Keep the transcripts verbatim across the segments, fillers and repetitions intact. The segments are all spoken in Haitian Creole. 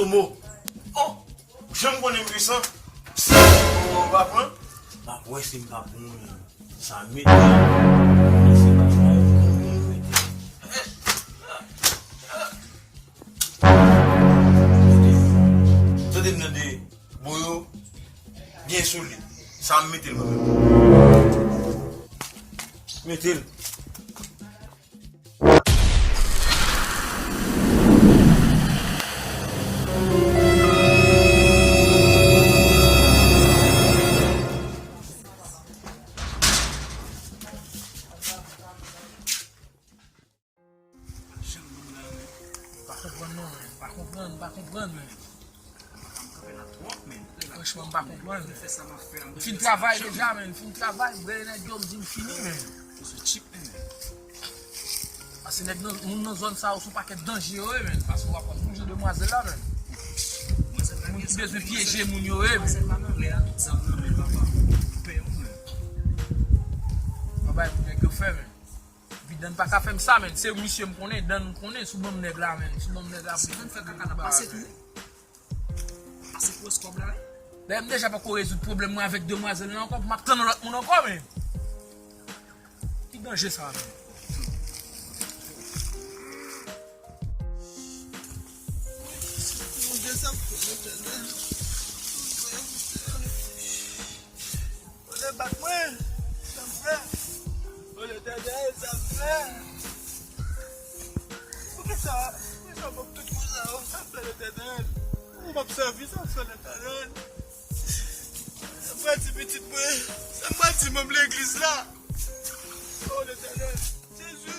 Omo. Oh, jan m konnen m pwisan. Si w pa pran, m ap wè si m pa pran yon. Sa mete. Mwen se pa sa yo konn mete. Tande m nan de bon yo byen solid. Sa m mete l mwen menm. Mete l. Pa konprann non, men. Pa konprann, pa konprann, men. Franchman, m pa konprann. M fin travay deja, men. M fin travay, m rele nèg yo, m di m fini, men. Paske nèg nan, moun nan zòn sa yo, se yon pakèt danje yo ye, men. Paske w ap sonje demwazèl la, men. Moun ki bezwen pyeje moun yo ye, men. Yon bagay pou nèg yo fè, men. Vidan pa ka fè m sa, men. Se misye m konnen, dan m konnen, sou ban m nèg la, men. Sou ban m nèg la pou. Pase tou. Pase pou wè kòb la, wi. Dayè, m deja poko rezoud pwoblèm mwen avèk demwazèl la ankò, pou m ap tann lòt moun ankò, men. Ki danje sa, men? Bondye, sa m fè, Letènèl. Ole bat mwen, sa m fè. Ole Letènèl, sa m fè. Poukisa, poukisa w ban m tout kou sa yo, sa m fè, Letènèl? Ou m ap sèvi, sa m fè, Letènèl? Sa m pral di pitit mwen, sa m pral di manm legliz la. O Letènèl, Jezi.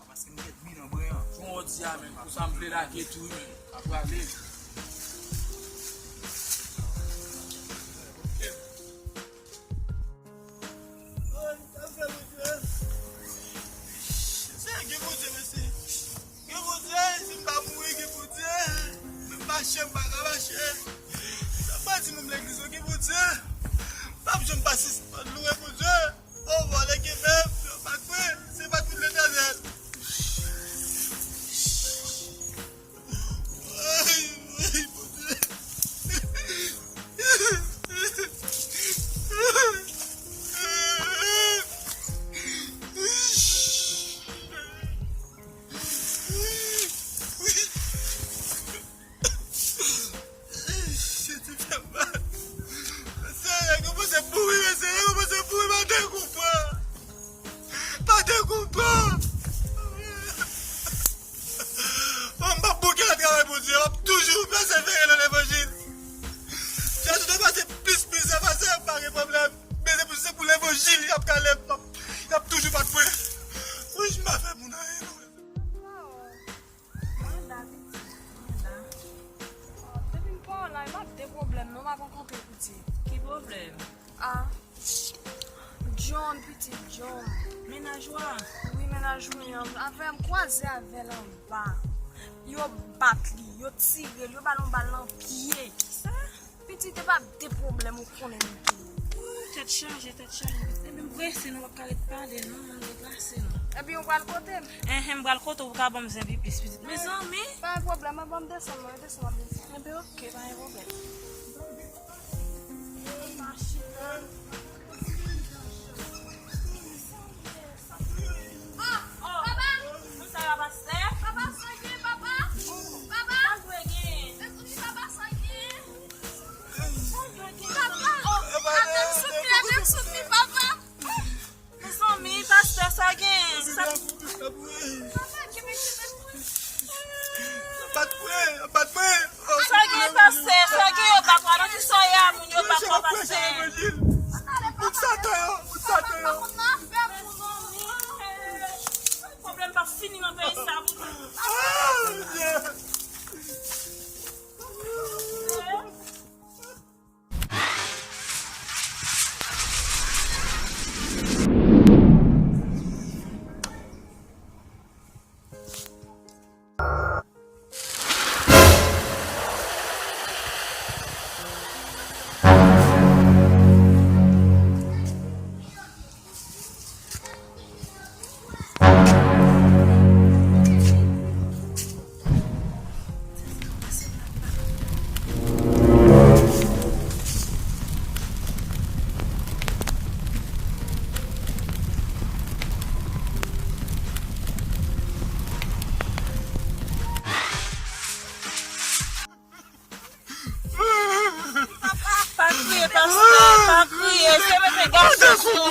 Paske m gen dmi nan bren an. Jan w di a, men, pou sa m vle lage tou, men. Ap prale. Ay, sa fè, Bondye. Se gen Bondye, mesye. Gen Bondye, si m pa mouri, gen Bondye. Menm mache, m pa ka mache. Sa pa di manm legliz yo, gen Bondye. M p ap janm pa sispann louwe Bondye. O, vòlè gen menm, yo pa kwè, se pa tout Letènèl. Ay, ay, Bondye. Jezi fè mal. Mesye, nèg yo panse m mouri, mesye, nèg yo panse m mouri, pa te konprann. Pa te konprann. Bon, m p ap bouke nan travay Bondye, m ap toujou pèsevere nan levanjil. Jezi te pase plis mizè pase m, pa gen pwoblèm. Men se pou, se pou levanjil, y ap kale m, y ap, y ap toujou bat mwen. Wi, m pa fè moun anyen, non. Mwen la, pitit, mwen la. Depi m pa w la, m ap de pwoblèm, non, m ap rankontre piti. Ki pwoblèm? Ah. John, pitit John. Mennaj ou a? Wi, mennaj mwen an. Avè m kwaze avè l anba. Yo bat li, yo tire l, yo ba l yon bal nan pye. Sa? Pitit, e pa de pwoblèm ou konnen nou gen. Ooh, tèt chaje, tèt chaje. Ebyen, m prese, nou p ap ka ret pale, non, m deplase, non. Ebyen, ou pral kote m? Enhen, m pral kote w, ou ka ban m zen pi plis, pitit. Mezanmi! Pa gen pwoblèm, mwen ban m desann, mwen desann, mwen desann. Ebyen, oke, pa gen pwoblèm. Machin nan. Ah, oh, papa! Moun sa yo a pastè? Papa, sa gen, papa? Papa? Sa dwe gen? Mezanmi, papa, sa gen? Sa dwe gen? Papa! Oh, ate m sou pye, ate m sou pye, papa! Mezanmi, pastè, sa gen? Sa papa, ki pitit mwen? Bat mwen, bat mwen! Sa gen, pastè, sa gen? Se mete gason sou ou.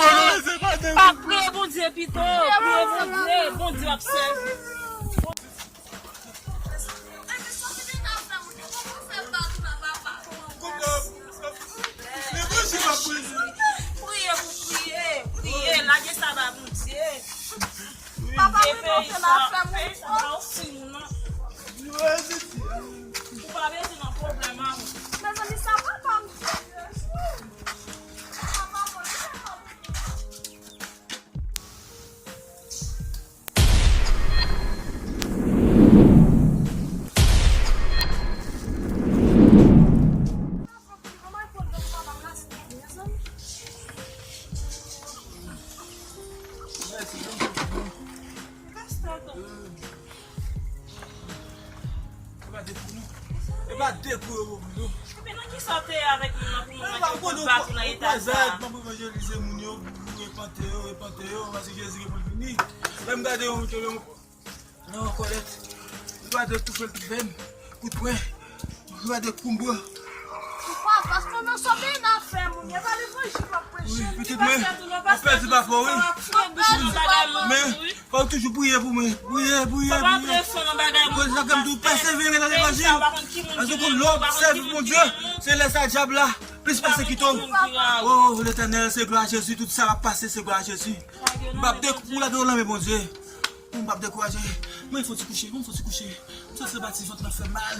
Pa priye Bondye pito. Priye Bondye. Bondye ap sèvi. Priye pou priye. Priye. Lage sa ba Bondye. Papa, mwen nan fè la fè mwen. Ou pa bezwen nan pwoblèm, amou. Mezanmi, sa papa m fè. E pa de kou, non. E pa de kou yo pou nou. Epi nan kisa w te ye avèk moun nan pou moun nan te bat ou nan eta sa a? Mwen pou evanjelize moun yo, pou repante yo, repante yo, paske Jezi gen pou l vini. Lè m gade yon, yon, yon kòlèt, li pa de kou fè l tout fè m, kout pwen, li pa de kou m bò. Papa, paske nou sot nan afè moun, e pa levanjil m ap preche. Wi, pitit mwen, w ap pèdi papa w, wi. Men, fò w toujou priye pou mwen. Priye, priye, priye. Papa, pèsevere nan levanjil. Paske w konn lè w ap sèvi Bondye, se lè sa dyab la plis pèsekite w. O, Letènèl, se glwa a Jezi, tout sa k ap pase, se glwa a Jezi. M p ap dekouraje w nan men Bondye. M p ap dekouraje. Mwen fò ti kouche, mwen fò ti kouche. M santi bati vant mwen fè mal.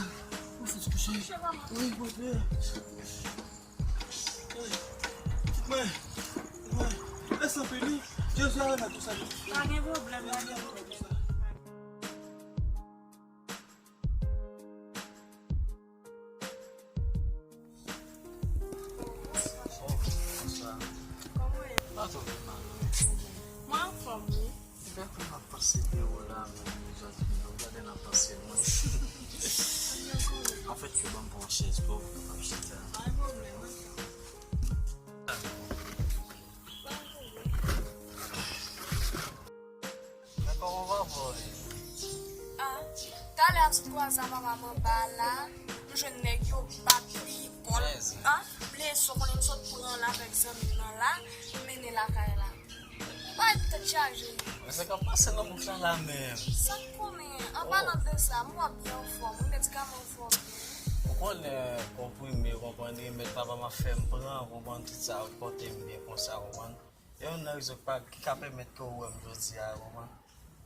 Mwen fò ti kouche. Wi, Bondye. Mwen, mwen, lèse anpil, wi. Jezi a remèt ou sa. Pa gen pwoblèm, pa gen pwoblèm. Bonswa. Kòman w ye? Pa twò mal, non. Mwen anfòm, wi. Gade m ap panse de ou la, men jodi m gade n ap panse mwen. Anfèt, yo ban m pran yon chèz pou m kapab chita. Pa gen pwoblèm, anfòm. Men kòman papa w ye? Ah, talè a m sot kwaze a papa m anba la, m jwenn nèg yo bat li, kò l, ah, blese, w konnen m sot pran l avèk zanmi m nan la, m mennen lakay la. Bay tèt chaje. Men sa k ap pase nan bouch la la menm. Sa k konnen, an palan de sa, m wè w byen anfòm, wi, medikaman anfòm. Ou konnen konprime, ou konprann, remèd papa m ap fè m pran, ou konprann, tout sa, pote m byen konsa, ou konprann. E youn nan rezon ki pa, ki ka pèmèt ke w wè m jodi a, ou konprann.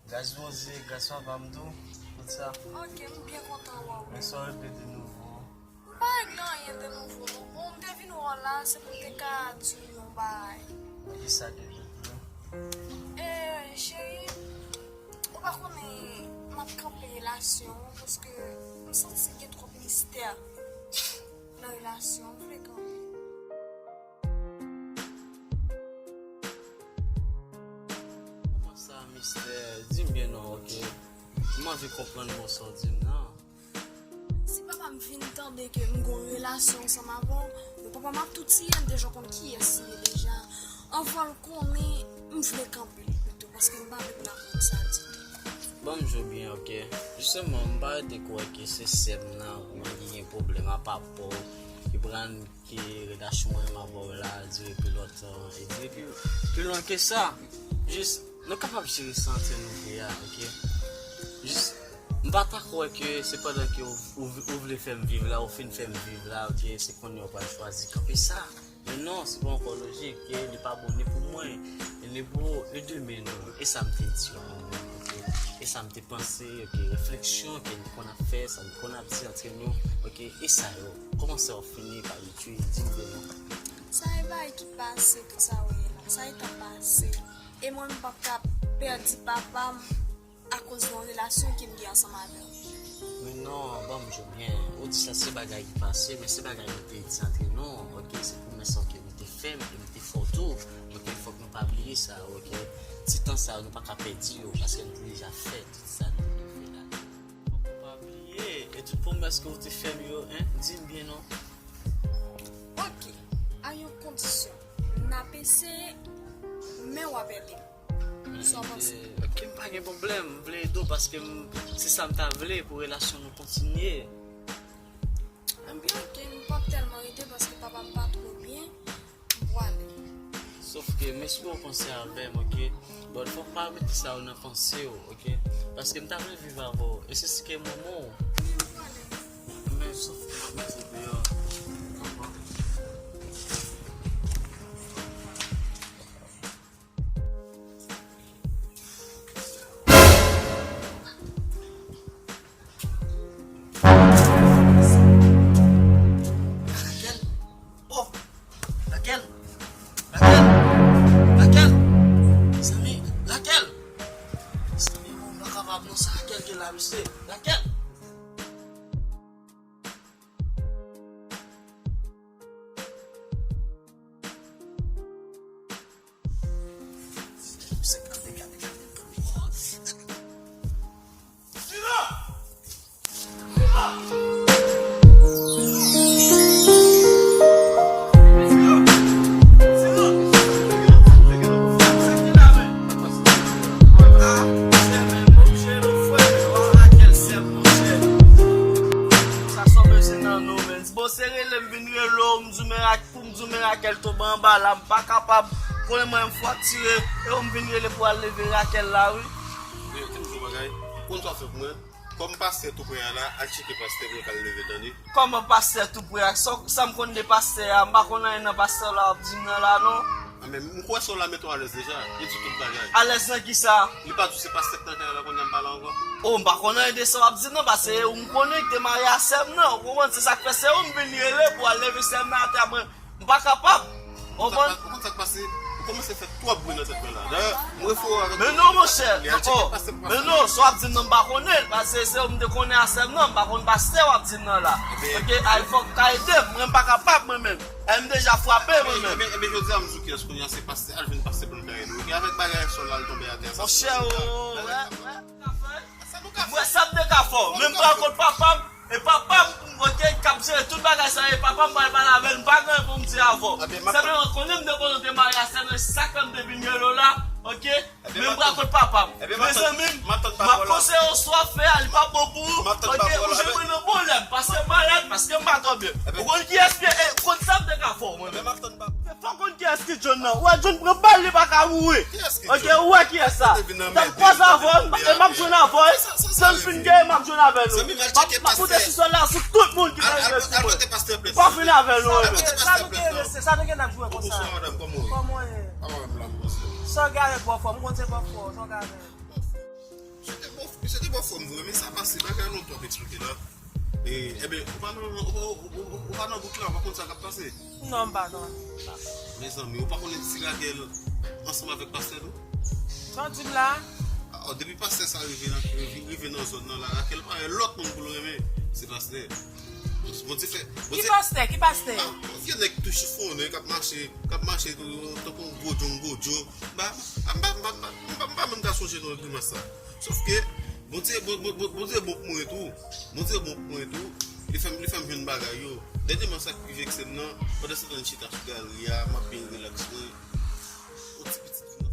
Gras Bondye, gras papa m tou, tout sa. Ok, m byen kontan wè w. Men sa w regle de nouvo? M pa regle anyen de nouvo, non. Bon, m te vin wè w la, se pou m te ka di w yon bagay. Men kisa de nouvo? E, cheri, ou pa konnen m ap kanpe relasyon an, paske m santi gen twòp mistè nan relasyon an, m vle kanpe. Kòman sa, mistè? Di m byen non, ok? M anvi konprann bon sa w di m nan. Si papa m vin tande ke m gon relasyon ansanm avè w, bon, papa m ap tou tiye m deja, w konn kiyès li ye deja. Anvan l konnen, m vle kanpe l pito, paske m pa vle pou l ap wè sa ditou. Ban m di w byen, ok? Jisteman, m pa rete kwè ke se sè m nan, mwen ki gen pwoblèm a papa w, ki pran ke relasyon mwen menm avè w la dire pi lontan e dire pi, pi lwen ke sa. Jis, nou kapab jere sa antre nou de a, ok? Jis, m pa ta kwè ke se pandan ke ou, ou, ou vle fè m viv la, ou fin fè m viv la, ok? Se kounye a ou pral chwazi kanpe sa. Men non, se pa ankò lojik, ke li pa bon ni pou mwen, ni pou nou de men nou. E sa m te di yo, ok? E sa m te panse, ok? Refleksyon ke nou konn ap fè, sa nou konn ap di antre nou, ok? E sa yo, kòman sa yo fini pa Di m byen non. Sa e bagay ki pase, tout sa w wè la. Sa e tan pase. E mwen, m p ap ka pèdi papa m akoz yon relasyon ke m gen ansanm avè w. Men non, ban m di w byen. Ou di sa se bagay ki pase, men se bagay nou te di antre nou, ok? Se pwomès sa ke nou te fè m, e m te fè w tou. Ok, fòk nou pa bliye sa, ok? Ti tan sa, nou pa ka pèdi yo, paske nou te deja fè tout sa nou te fè la. Fòk nou pa bliye, e tout pwomès ke w te fè m yo, en, di m byen non. Ok, a yon kondisyon. N ap eseye, men w ap ede m. Sa w panse? Ok, m pa gen pwoblèm. M vle ede w paske m, se sa m ta vle pou relasyon nou kontinye. Ebyen, ok, m p ap tèlman rete paske papa m pa twò byen. M pwale. Ok, m espere w panse avè m, ok? But fòk pa mete sa yo nan panse w, ok? Paske m ta vle viv avè w. E se si ke manman w. Men, sòf mwen mete deyò. Raquel! Oh! Raquel! Raquel! Raquel! Mezanmi, Raquel! Mezanmi, mwen pa kapab non, sa Raquel ki la, mesye. Raquel! Bon, se rele m vin rele w, m di w men Raquel, pou m di w men Raquel tonbe anba la, m pa kapab. Konnen mwen m fraktire, e w m vin rele pou al leve Raquel la, wi. Wi, te m di w bagay, ou konn sa w fè pou mwen. Kòm pastè tou prè a la, al tcheke pastè pou l ka al leve l, tande. Kòman pastè tou prè a? Sa, sa m konn de pastè a, m pa konn anyen nan pastè la w ap di m nan la, non. A, men m kwè sou la mete w alèz deja. Li di tout bagay. Alèz nan kisa? Li pa di w se pastè k nan kay la kounye a m pale ankò? O, m pa konn anyen de sa w ap di m nan, paske ou m konnen ki te marye a sè m nan. Ou konprann? Se sa k fè se ou m vin rele pou al leve sè m nan atè a, mwen, m pa kapab. Ou konprann? Ou konn sa k pase? Ou kòmanse fè twòp bri nan tèt mwen la. Dayè, m refere w avèk... Men non, monchè, dakò. Men non, sa w ap di m nan, m pa konnen l, paske se ou m te konnen a sè m nan, m pa konn pastè w ap di m nan la. Ok, al fòk ka ede m, mwen m pa kapab mwen menm. M deja frape mwen menm. Ebyen, ebyen, jodi a m di w kiyès kounye a, se pastè, al jwenn pastè pou l ka ede w. Ebyen, avèk bagay sòl la, l tonbe atè a, sa... Monchè, o, wè, wè. M wè sa m te ka fè w. Men m pral kot papa m, e papa m, ok, k ap jere tout bagay sa, e papa m pral pale avè l, m pa gen anyen pou m di avè w. Sèlman konnen m te konnen w te marye a sè m nan, se sa k fè m te vin rele w la, ok? Men m pral kot papa m. Mezanmi, m ap konseye w, sa w ap fè a, li pa bon pou ou. Ok, ou jwenn mwen nan bon lè m, paske m malad, paske m pa twò byen. Ou konn kiyès ki, e, konn sa m te ka fè w, mwen menm. Fò w konn kiyès ki John nan. Ou wè John pran bal, li pa ka mouri. Ok, ou wè kiyès sa. M t ap kwaze avè w, e m ap jwenn avè w. John fin geri, m ap jwenn avè nou. M ap, m ap monte sou sèn la sou tout moun ki ta rive sou mwen. M pa fini avè nou, e. Sa nou gen, sa nou gen n ap jwe konsa. Kòman w ye? Sa w gen avèk bòfò m? M konn se bòfò, sa w gen avè l? Misye te bò, misye te bò fò m vre, men sa pase, bagay lontan ap eksplike la. E, ebyen, ou pa nan, ou, ou, ou, ou pa nan bouk la, ou pa konn sa k ap pase. Non, m pa nan. Mezanmi, ou pa konnen si Raquel ansanm avèk pastè tou? Sa w di m la? A, depi pastè sa rive nan, rive, rive nan zòn nan la, Raquel pa gen lòt moun pou l renmen, se pastè. Bondye fè, Bondye... Ki pastè? Ki pastè? A, yon vye nèg tou chifonnen k ap mache, k ap mache tou, tankou yon gwo djonm, gwo djo. M pa, m pa, m pa, m pa, m pa, m pa menm ka sonje non grimas sa. Sòf ke Bondye, Bon-, Bon-, Bon-, Bondye bon pou mwen tou. Bondye bon pou mwen tou. Li fè m, li fè m jwenn bagay yo. Dènyèman, sa k pi vekse m nan, pandan se tan m chita sou galri a, m ap byen rilaks mwen. Yon ti pitit vin nan.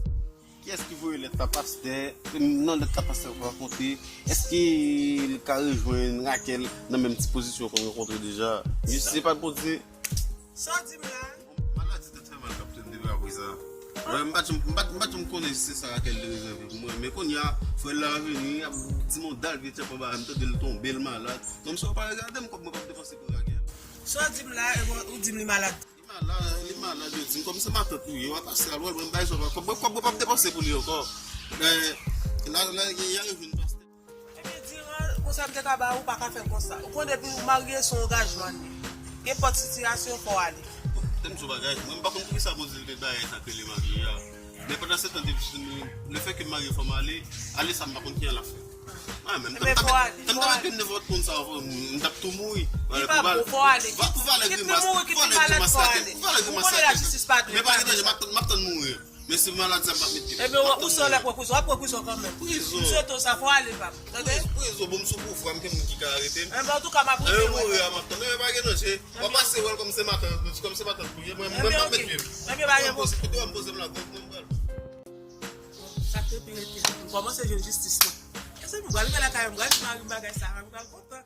Kiyès ki voye lèt la pastè? Nan lèt la pastè w rakonte, èske l ka rejwenn Raquel nan menm ti pozisyon ke w rankontre deja? Mesye, se pa Bondye. Sa w di m la? Maladi tèt fè mal k ap touye m depi apre sa. Mwen, m pa t janm, m pa t, m pa t janm konnen si se sa Raquel te rezève pou mwen. Men kounye a, frè l la vini, ap di m yon dal vye tchèp anba, m tande l tonbe, l malad. Kòmsi w pa regade m, kòb mwen p ap depanse pou Raquel. Sa w di m la, e bon, ou di m li malad? Li malad, li malad, yo di m, kòm se matant ou ye, w ap pase al wè l, mwen m bay zòt kòb, kòb mwen p ap depanse pou li ankò. Men, la, la, y a rejwenn pastè. Ebyen, diran konsa m te ka ba ou, pa ka fè konsa. Ou konn depi ou marye, se yon angajman li ye. Nenpòt sitiyasyon, fò w ale. Tande m di w bagay, mwen m pa konn poukisa Bondye te bay sa k rele marye a. Men pandan se tan, depi, lefètke m marye, fò m ale, ale sa m pa konn kijan l ap fè. Mwen menm, tan m t ap met pye m devan moun sa, m t ap tou mouri. Li pa bon, fò w ale. Pou valè grimas, valè grimas Raquel, pou valè grimas Raquel. Ou konnen lajistis pa dwe. Men pa gen danje, m ap tann, m ap tann mouri. Men se maladi sa m p ap met pye m. Ebyen, ou se lè pran prizon, w ap pran prizon kanmenm. Prizon. M swete w sa, fò w ale, pap. Tande? Prizon, bon, m sou pouvwa, m gen moun ki ka arete m. Ebyen, antouka, m ap rete. Lè m mouri a, m ap tann. Ebyen, pa gen danje. W ap pase wè l kòm se matant, kòm se matant pou ye. Mwen, mwen p ap met pye m. Ebyen, pa gen pwoblèm. Kote w a m poze m la, mwen, mwen pral. Sa k te pi rete, m kòmanse jwenn jistis mwen. Mezanmi, m pral rive lakay mwen, m pral di mari m bagay sa, mari m pral kontan.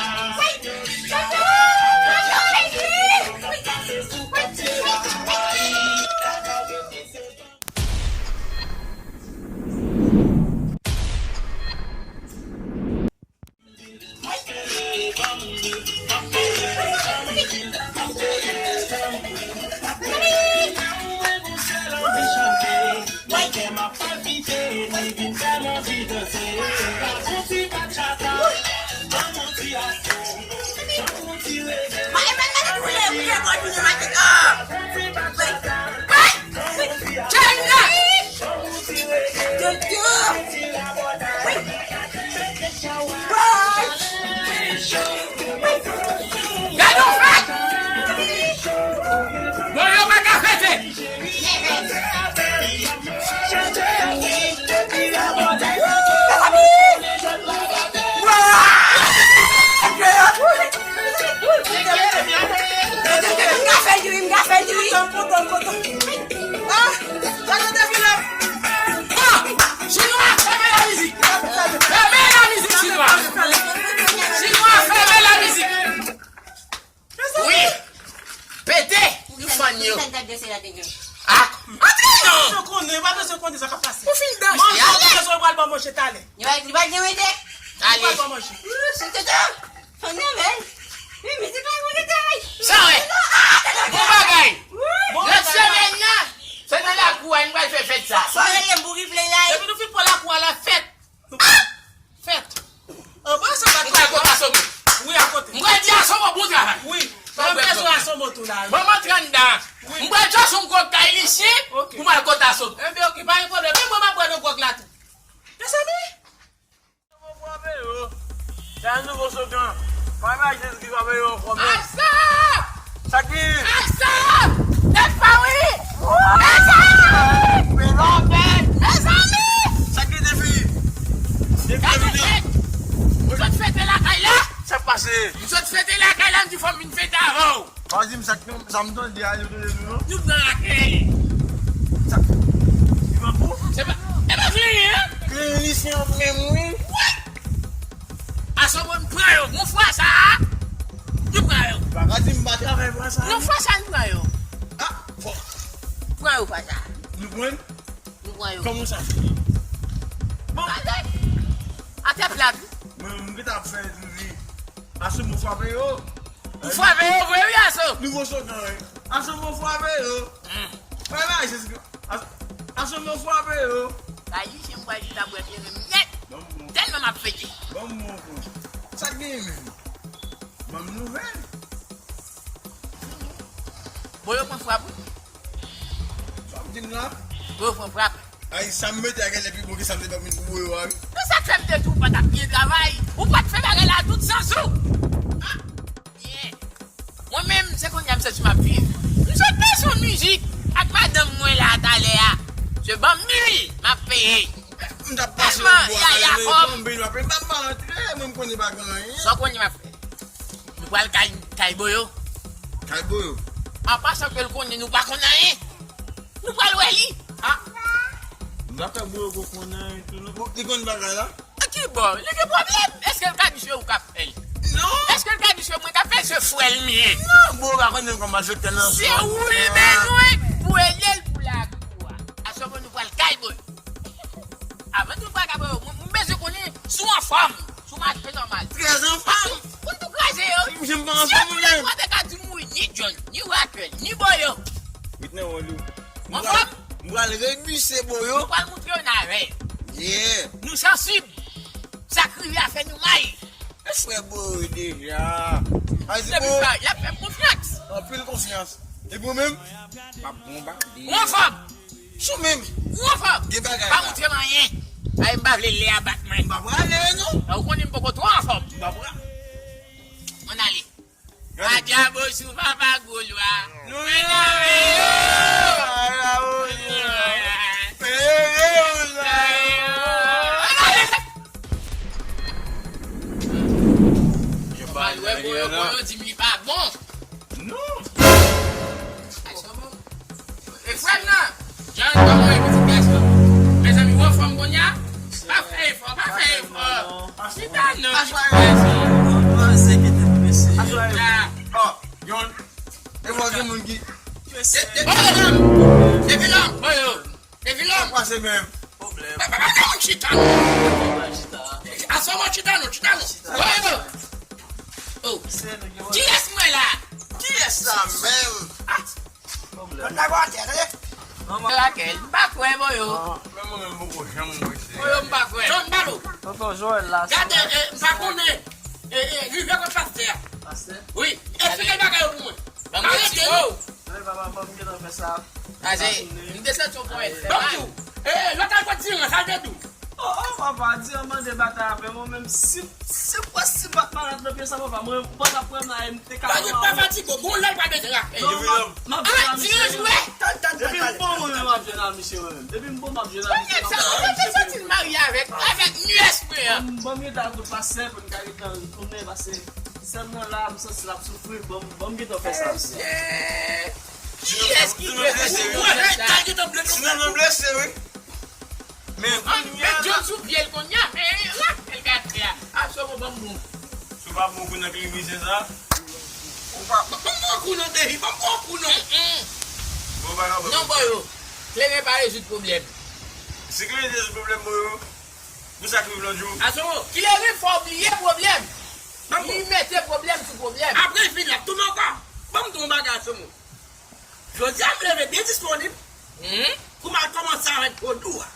M ka fè l dri, m ka fè l dri. Ah, gade Devilop. Ah, Chinwa, fèmen la mizik. Fèmen la mizik, Chinwa. Chinwa, fèmen la mizik. Wi. Pete pou fann yo. Ah, antre non. Ou fin danse. Ou pral ban manje talè. Ou pral ban manje. Fann avè l. Wi, mizik la, bon detay. Sa wè. Bon bagay. Lòt semèn nan, se nan lakou a, nou pral fè fèt sa. Fò rele m pou replay la. Depi nou fin pran lakou a la, fèt. Nou pral fèt. Anba se bat. Mwen pral kote Asomo. Wi, akote. Mwen di Asomo bon travay. Wi. Mwen bezwen Asomo tou la. Bon, mwen antre anndan. Wi. Mwen pral chache yon gwo kay lisyen pou mwen al kote Asomo. Ebyen, oke, pa gen pwoblèm. Men mwen, m ap pran yon gwòg la tou. Mezanmi. Sa nouvo slogan. Papa Jezi ki frape yo ankò menm. Asa! Sa ki? Asa! Tèt pa wi! Mezanmi! Mezanmi! Sa ki defi? Defi depi nan. M sot fete lakay la. Sa k pase? M sot fete lakay la, m di fò m vin fete avè w. Pa di m sa k, sa m tande a, yo tande nou non. Nou pran lakay. Sa, li pa bon? Se pa, e pa fini, hein? Klinisyen an menm, wi. What? Asomo, n pran yo. Yon fwa sa a, nou pran yo. Pa ka di m pa travay fwa sa a. Non, fwa sa a, n pran yo. Ah, fò. Pran yo fwa sa a. Nou pran? Nou pran yo. Kòman sa fini? Bon. Bagay. Atè plat. Mwen, mwen ki t ap fè li. Asomo frape yo. Ou frape yo vre wi, Aso. Nouvo slogan, wi. Asomo frape yo. Hmm. Bay bay, Jezi. As-, Asomo frape yo. Bay li, se m pral chita bwè kleren m nèt. Tèlman m ap fete. Ban m bon. Sa k genyen menm? Ban m nouvèl. Bon, yo pran frap wi. Sa w ap di m la? Bon, yo pran frap. Ay, sa m mete a genlè pi bon ke sa m te pèmèt pou yo a wi. Men sa k fè m te di w pa t ap byen travay. Ou pa t fè bagay la tout sans ou. Ah, byen. Mwen menm, se kounye a m santi m ap viv. M sot pase yon mizik ak madanm mwen la talè a. Se banm mil m ap peye. M t ap pase yon bwa, Yaya, kòb. Banm mil m ap peye. M pa, m pa rantre, mwen m konnen pa gen anyen. Sa w konnen m ap fè? Nou pral kay, kay Boyo. Kay Boyo? An pasan ke l konnen nou pa konn anyen. Nou pral wè li. Ah. M dakò Boyo poko konn anyen tou non. Bon, li konn bagay la? An ki bò? Li gen pwoblèm? Èske l ka di se ou k ap fè l? Non. Èske l ka di se mwen k ap fè l? Se frè l m ye. Non, Boyo pa konn menm kòm malfektè nan. Se ou li bezwen pou ede l pou lakou a. Aswè nou pral kay Boyo. Avan tout bagay, bro, mwen, mwen bezwen konnen si w anfòm, si w mache nòmal. Trè anfòm. Ou tou kraze yo. Misye m pa anfòm, ou menm. Si w te ka di m wi, ni John, ni Raquel, ni Boyo. Ritnè, w anfòm? M pral rebise Boyo. M pral moutre yo navè. Yeah. Nou sansib. Sa k rive a fè nou mal. E frè Boyo deja. Depi sa, y ap fè m konfyans. Anpil konfyans. Epi ou menm? M ap bonbade. Ou anfòm? Sou menm. Ou anfòm? Gen bagay la. Pa montre m anyen. Ay, m pa vle lè a bat mwen. M pa prale, non. Ou konnen m poko twò anfòm. M pa prale. Ann ale. Gade. Adyabo sou papa Goulwa. Nou vin avè yo. Adyabo sou papa Goulwa. Ann ale. Yo pa wè Boyo, Boyo di m li pa bon. Non. Ay, sa bon. E frè m nan, jan l kòman e pitit gason. Mezanmi, w anfòm kounye a? Pa fè efò, pa fè efò. Chita non, pitit gason. Chita. Oh, yon, e mwen gen moun ki... Depi lòm, depi lòm, Boyo. Depi lòm. Sa pase menm? Pwoblèm. Pa, pa, pa, pa, chita non. Aswè mwen chita non, chita non. Boyo. Oh. Kiyès mwen la? Kiyès la menm? Ah. Pwoblèm. Mwen ta gwa atè, tande? Manman Raquel, m pa kwè, Boyo. Men mwen menm, m poko janm wè se. Boyo, m pa kwè. Tonton Joël la. Gade, eh, m pa konnen. Eh, eh, rive kot pastè a. Pastè? Wi. Eksplike bagay yo pou mwen. Arete non. Wi, papa, papa, m gentan fè sa. Ase, m te santi yon pwen fè mal. Donk, eh, lòt al kot Diran, sa l te di w? Oh, oh, papa, Diran mande batay avè mwen, menm si, si pwès si bat malad nan pye sa, papa, mwen, pandan prèm la, e m te ka... Bagay pa fatige, bon, lè l pa bezwen rapèl. Non, m ap, m ap jwe a misye. Diran jwe? Depi m bon, mwen menm, m ap jwe a misye, mwen menm. Depi m bon, m ap jwe a misye. Ou te santi l marye avèk, avèk nwi espri an. Bon, m rete ak pastè pou n ka rete tounen, pase. Sèm nan la, m santi l ap soufri, ban m, ban m gentan fè sa. Mesye! Kiyès ki dwe fè sa? Ou wè, ta gentan blese. Ti Nana blese, wi. Men kounye a, met djòl sou pye l kounye a, men la, l ka fè a. Asomo, ban m bon. Si w pa bon kou nan kle misye sa. Ou pa, ban m bon kou non, Devi, ban m bon kou non. Bon, pa ka bon. Non, Boyo, kleren pa rezoud pwoblèm. Si kleren te rezoud pwoblèm, Boyo, pou sa k rive lòt jou. Asomo, kleren fè w bliye pwoblèm. Ban m bon. Li mete pwoblèm sou pwoblèm. Apre l fin, l ap tounen ankò. Ban m di w yon bagay, Asomo. Jodi a, m leve byen disponib pou m al kòmanse avèk vodou a.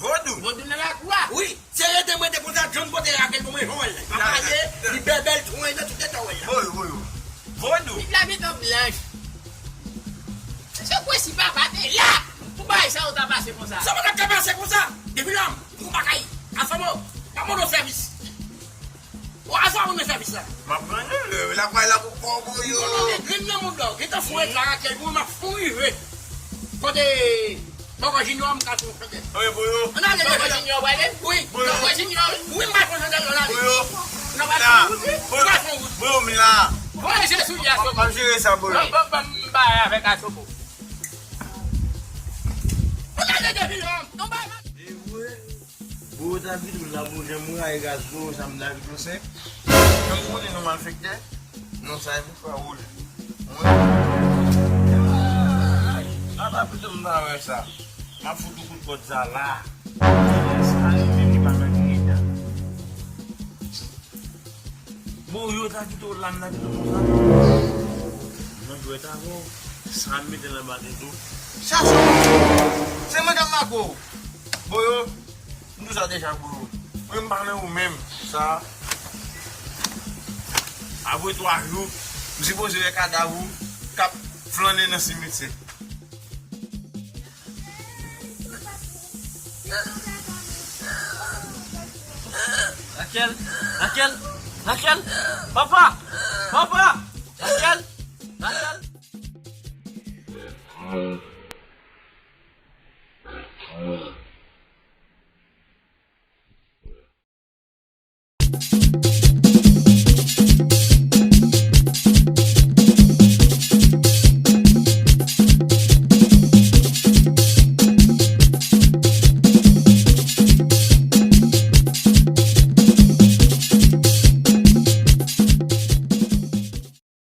Vodou? Vodou nan lakou a? Wi. Se rete m rete konsa, John pote Raquel pou mwen, jan w wè l la. Li pa maye, li bèbèl, twonye nan tout eta w wè l la. Boyo, Boyo. Vodou? Li la gentan blanch. Se kwè si papa te la pou bagay sa yo ta pase konsa. Sa pa t ap ka pase konsa. Depi lè m, pou bagay. Asomo, pa mande w sèvis. Ou a sa ou nan sèvis la? M ap pran lè, lè, lè, la, la, pou, pou, pou yo. Ou nan de grenn nan moun la, ou gentan fou e karakè, ou m ap fou rive. Kote, Bòkò Junior, m ka tou, kote. Wi, pou yo. Ann ale, Bòkò Junior, w ale? Wi. Bòkò Junior. Wi, m pa konn sa, ann ale. Pou yo. Nan pa fon wout, wi. M pa fon wout. Pou yo, m la. Voye je sou li, Asomo. M ap jere sa, pou yo. Ban, ban, ban, m bare avèk Asomo. Ann ale depi la. Non, ba, ba. E vre. Boyo ta kite w la, Boyo, jan m rayi ras Boyo sa, m ta kite w senp. Jan m konnen nou malfektè, non sa e pou fè woule. Mwen, a, a, a, pito m ta wè sa. M ap fout ou kout kòd sa la. Sa e menm li pa nan kri ta. Boyo ta kite w la, m ta kite w konsa. Mwen jwèt avè w. Sa m mete l anba tèt ou. Chache w. Se mwen k ap make w. Boyo, m di w sa deja, Boyo. Mwen m pa nan ou menm. Sa. Apre twa jou, m sipoze wè kadav ou k ap flannen nan simityè. Raquel, Raquel, Raquel, papa, papa,